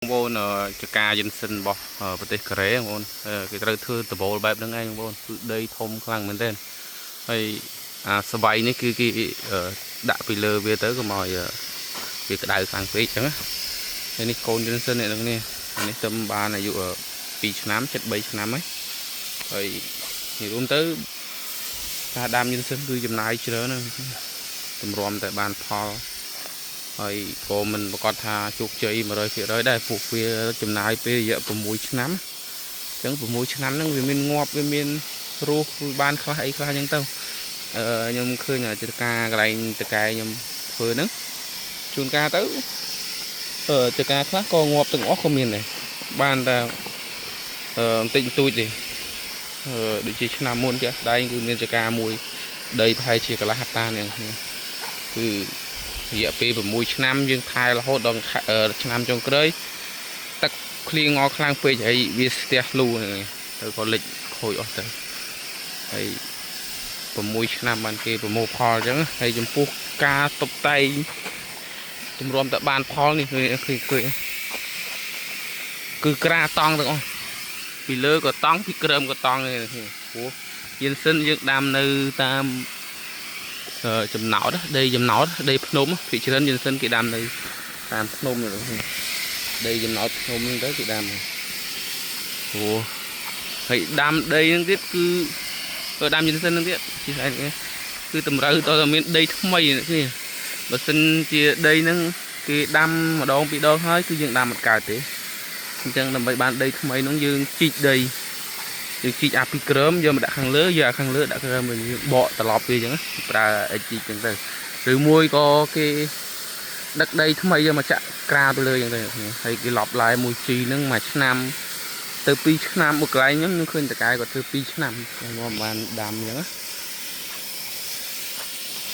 បងប្អូនចការយិនសិនរបស់ប្រទេសកូរ៉េបងប្អូនគេត្រូវធ្វើដបូលបែបហ្នឹងឯងបងប្អូនគឺដីធំខ្លាំងមែនទែនហើយអាស្បៃនេះគឺគេដាក់ពីលើវាទៅកុំឲ្យវាក្តៅខ្លាំងពេកអញ្ចឹងណាហើយនេះកូនយិនសិននេះនេះនេះទៅបានអាយុ2ឆ្នាំជិត3ឆ្នាំហើយហើយនិយាយរួមទៅការដាំយិនសិនគឺចំណាយច្រើនណាស់ទម្រាំតែបានផល ហើយក៏មិនប្រកាសថាជោគជ័យ100%ដែរពួកវាចំណាយពេលរយៈ6ឆ្នាំអញ្ចឹង6ឆ្នាំហ្នឹងវាមានងាប់វាមានរស់វាបានខ្លះអីខ្លះអញ្ចឹងទៅអឺខ្ញុំឃើញចការកន្លែងតកែខ្ញុំធ្វើហ្នឹងជួនកាលទៅអឺចការខ្លះក៏ងាប់ទាំងអស់ក៏មានដែរបានតែអឺបន្តិចបន្តួចទេអឺដូចជាឆ្នាំមុនជាក់ស្ដែងគឺមានចការមួយដីប្រហែលជាកន្លះហិកតានេះគឺ រយៈពេល6ឆ្នាំយើងថែរហូតដល់ឆ្នាំចុងក្រោយទឹកភ្លៀងងខ្លាំងពេកហើយវាស្ទះលូហ្នឹងទៅក៏លិចខូចអស់ទៅហើយ6ឆ្នាំបានគេប្រមូលផលអញ្ចឹងហើយចំពោះការតុបតែងទម្រាំតែបានផលនេះឃើញឃើញឃើញគឺក្រាតង់ទាំងអស់ពីលើក៏តង់ពីក្រោមក៏តង់នេះព្រោះយិនសិនយើងដាំនៅតាម ចំណោតដីចំណោតដីភ្នំភាគច្រើនយិនសិនគេដាំនៅតាមភ្នំនេះដីចំណោតភ្នំហ្នឹងទៅគេដាំព្រោះហើយដាំដីហ្នឹងទៀតគឺដាំយិនសិនហ្នឹងទៀតជាស្អែកគឺតម្រូវតើមានដីថ្មីនេះបើសិនជាដីហ្នឹងគេដាំម្ដងពីរដងហើយគឺយើងដាំអត់កើតទេអញ្ចឹងដើម្បីបានដីថ្មីហ្នឹងយើងជីកដីយើងជីកអាពីក្រោមយកមកដាក់ខាងលើយកអាខាងលើដាក់ក្រោមវិញយើងបកត្រឡប់វាអញ្ចឹងប្រើអីជីកអញ្ចឹងទៅឬមួយក៏គេដឹកដីថ្មីយកមកចាក់ក្រាទៅលើអញ្ចឹងទៅហើយគេឡប់ឡាយមួយជីហ្នឹងមួយឆ្នាំទៅ2ឆ្នាំមួយកន្លែងហ្នឹងខ្ញុំឃើញតកែគាត់ធ្វើ2ឆ្នាំខ្ញុំបានដាំអញ្ចឹងណា។